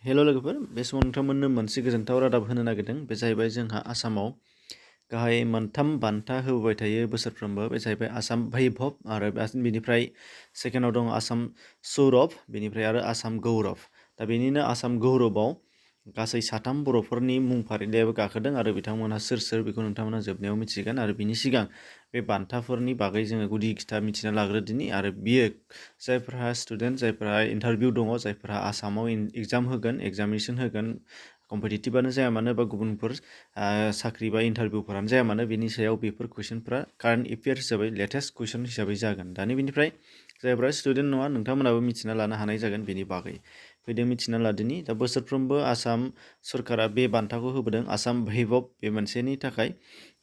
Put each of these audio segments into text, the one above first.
हेल' लोगोफोर, बे समाव नोंथांमोननो मोनसे गोजोनथाव रादाब होनो नागिरदों। बे जाहैबाय जोंहा आसामाव गाहाय मोनथाम बान्था होबोबाय थायो बोसोरफ्रोमबो। बे जाहैबाय आसाम भैभब आरो बेनिफ्राय सेकेन्डआव दङ आसाम सौरभ, बेनिफ्राय आरो आसाम गौरब। दा बेनिनो आसाम गौरबआव गासै 3 बर'फोरनि मुं फारिलाइयाबो गाखोदों आरो बिथांमोनहा सोर सोर बेखौ नोंथांमोना जोबनायाव मिथिगोन। आरो बिनि सिगां बे बान्थाफोरनि बागै जोङो गुदि खिथा मिथिना लाग्रोदिनि। आरो बियो जायफोरहा स्टुडेन्ट, जायफोरहा इन्टारभिउ दङ, जायफोरहा आसामाव एग्जाम होगोन, एग्जामिनेसन होगोन, कम्पिटिटिभआनो जाया मानो बा गुबुनफोर साख्रि बा इन्टारभिउफोरानो जाया मानो, बेनि सायाव बेफोर कुइसनफ्रा कारेन्ट एफेयार हिसाबै लेटेस्ट कुइसन हिसाबै जागोन। दानि बेनिफ्राय जायफोरा स्टुडेन्ट नङा, नोंथांमोनाबो मिथिना लानो हानाय जागोन बेनि बागै। फैदों मिथिना लादिनि। दा बोसोरफ्रोमबो आसाम सरकारा बे बान्थाखौ होबोदों आसाम भैभब बे मोनसेनि थाखाय।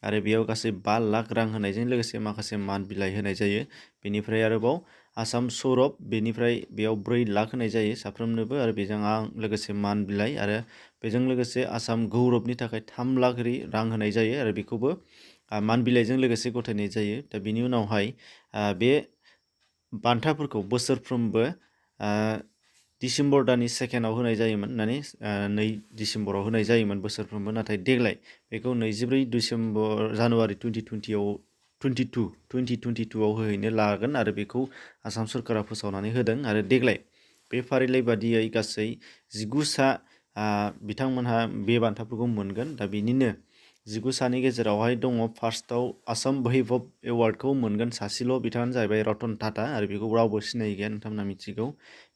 आरो बेयाव गासै 5 लाख रां होनायजों लोगोसे माखासे मान बिलाइ होनाय जायो। बेनिफ्राय आरोबाव आसाम सौरभ, बेनिफ्राय बेयाव 4 लाख होनाय जायो साफ्रोमनोबो, आरो बेजों लोगोसे मान बिलाइ, आरो बेजों लोगोसे आसाम गौरबनि थाखाय 3 लाख रां होनाय जायो, आरो बेखौबो मान बिलाइजों लोगोसे गथायनाय जायो। दा बिनि उनावहाय बे बान्थाफोरखौ बोसोरफ्रोमबो डिसेम्बर दाननि सेकेन्डआव होनाय जायोमोन, माने 2 डिसेम्बराव होनाय जायोमोन बोसोरफ्रोमबो। नाथाय देग्लाय बेखौ 24 जानुवारि 2022आव होहैनो लागोन, आरो बेखौ आसाम सरकारा फोसावनानै होदों। आरो देग्लाय बे फारिलाइ बादियै गासै 19 सा बिथांमोनहा बे बान्थाफोरखौ मोनगोन। दा बेनिनो 19 सानि गेजेरावहाय दङ फार्स्टआव आसाम भैभब एवार्डखौ मोनगोन सासेल', बिथाङानो जाहैबाय रतन टाटा, आरो बेखौ रावबो सिनाय गैया, नोंथांमोना मिथिगौ।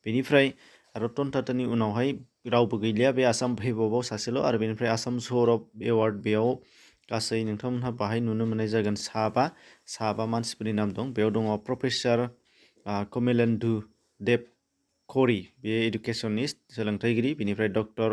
बेनिफ्राय रतन टाटानि उनावहाय रावबो गैलिया बे आसाम भैभबआव सासेल'। आरो बेनिफ्राय आसाम सौरभ एवार्ड, बेयाव गासै नोंथांमोनहा बाहाय नुनो मोननाय जागोन साबा मानसिफोरनि नाम दं। बेयाव दङ प्रफेसार कमलेन्दु देब क'रि, बे इडुकेसनिस्ट सोलोंथाइगिरि। बेनिफ्राय डक्टर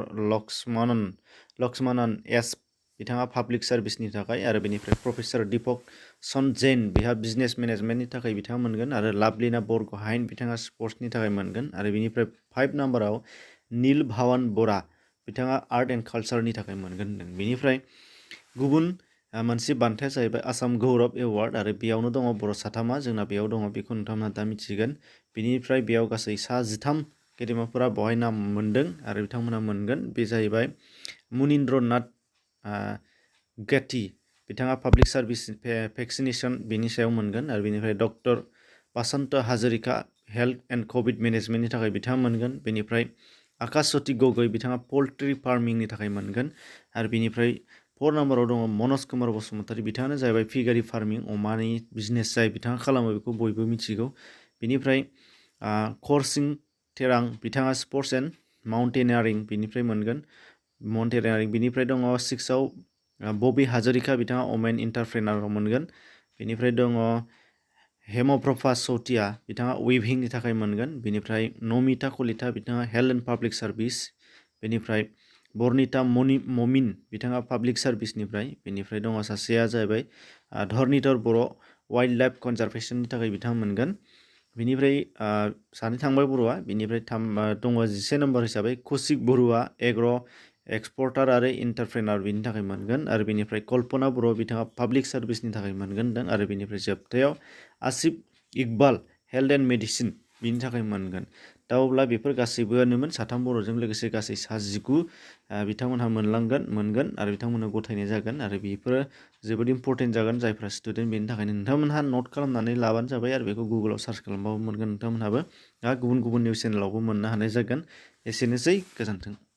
लक्ष्मणन एस, बिथाङा पाब्लिक सार्भिसनि थाखाय। आरो बेनिफ्राय प्रफेसार दीपक चन्द जैन, बिहा बिजनेस मेनेजमेन्टनि थाखाय बिथाङा मोनगोन। आरो लाभलिना बरग'हाइन, बिथाङा स्पर्ट्सनि थाखाय मोनगोन। आरो बेनिफ्राय 5 नाम्बाराव नील भावन बरा, बिथाङा आर्ट एन्ड कालचारनि थाखाय मोनगोन होनदों। बेनिफ्राय गुबुन मोनसे बान्थाया जाहैबाय आसाम गौरब एवार्ड, आरो बेयावनो दङ बर' 3 जोंना बेयाव दङ, बेखौ नोंथांमोना दा मिथिगोन। बेनिफ्राय बेयाव गासै 13 गेदेमाफोरा बेवहाय नाम मोनदों, आरो बिथांमोना मोनगोन। बे जाहैबाय मुनिन्द्र नाथ ग'थि, बिथाङा पाब्लिक सार्भिस भेक्सिनेसन बेनि सायाव मोनगोन। आरो बेनिफ्राय doctor Basanta Hazarika, health and covid मेनेजमेन्टनि थाखाय बिथाङा मोनगोन। बेनिफ्राय आकाश सती गगৈ, बिथाङा पल्ट्रि फार्मिंनि थाखाय मोनगोन। आरो बेनिफ्राय 4 नाम्बाराव दङ मनज कुमार बसुमतारी, बिथाङानो जाहैबाय फिगारि फार्मिं, अमानि बिजनेस जाय बिथाङा खालामो बेखौ बयबो मिथिगौ। बेनिफ्राय करसिं थेरां, बिथाङा स्पर्ट्स एन्ड माउन्टेनियारिं बेनिफ्राय मोनगोन, बेनिफ्राय दङ 6आव बबि हाजरिका, बिथाङा वमेन एन्टारप्रेनाराव मोनगोन। बेनिफ्राय दङ हेमप्रभा चौटिया, बिथाङा वेभिंनि थाखाय मोनगोन। बेनिफ्राय नमिता कलिता, बिथाङा हेल्थ एन्ड पाब्लिक सार्भिस। बेनिफ्राय बर्निता ममिन, बिथाङा पाब्लिक सार्भिसनिफ्राय। बेनिफ्राय दङ सासेया जाहैबाय धरनिधर बर', वाइल्ड लाइफ कनजारभेसननि थाखाय बिथाङा मोनगोन। बेनिफ्राय 2 थांबाय बर'आ। बेनिफ्राय दङ 11 नम्बर हिसाबै कौशिक बरुवा, एग्र' एक्सपर्टार आरो एन्टारप्रेनार, बेनि थाखाय मोनगोन। आरो बेनिफ्राय कल्पना बर', बिथाङा पाब्लिक सार्भिसनि थाखाय मोनगोन होनदों। आरो बेनिफ्राय जोबथायाव Asif Iqbal, health and medicine, बिनि थाखाय मोनगोन। दा अब्ला बेफोर गासैबोआनोमोन 3 बर'जों लोगोसे गासै 19 बिथांमोनहा मोनगोन, आरो बिथांमोननो गथायनाय जागोन। आरो बेफोरो जोबोद इम्परटेन्ट जागोन जायफ्रा स्टुडेन्ट, बेनि थाखायनो नोंथांमोनहा नट खालामनानै लाबानो जाबाय। आरो बेखौ गुगोलाव सार्च खालामबाबो मोनगोन नोंथांमोनहाबो। गुबुन निउस चेनेलावबो मोननो हानाय जागोन। एसेनोसै, गोजोन्थों।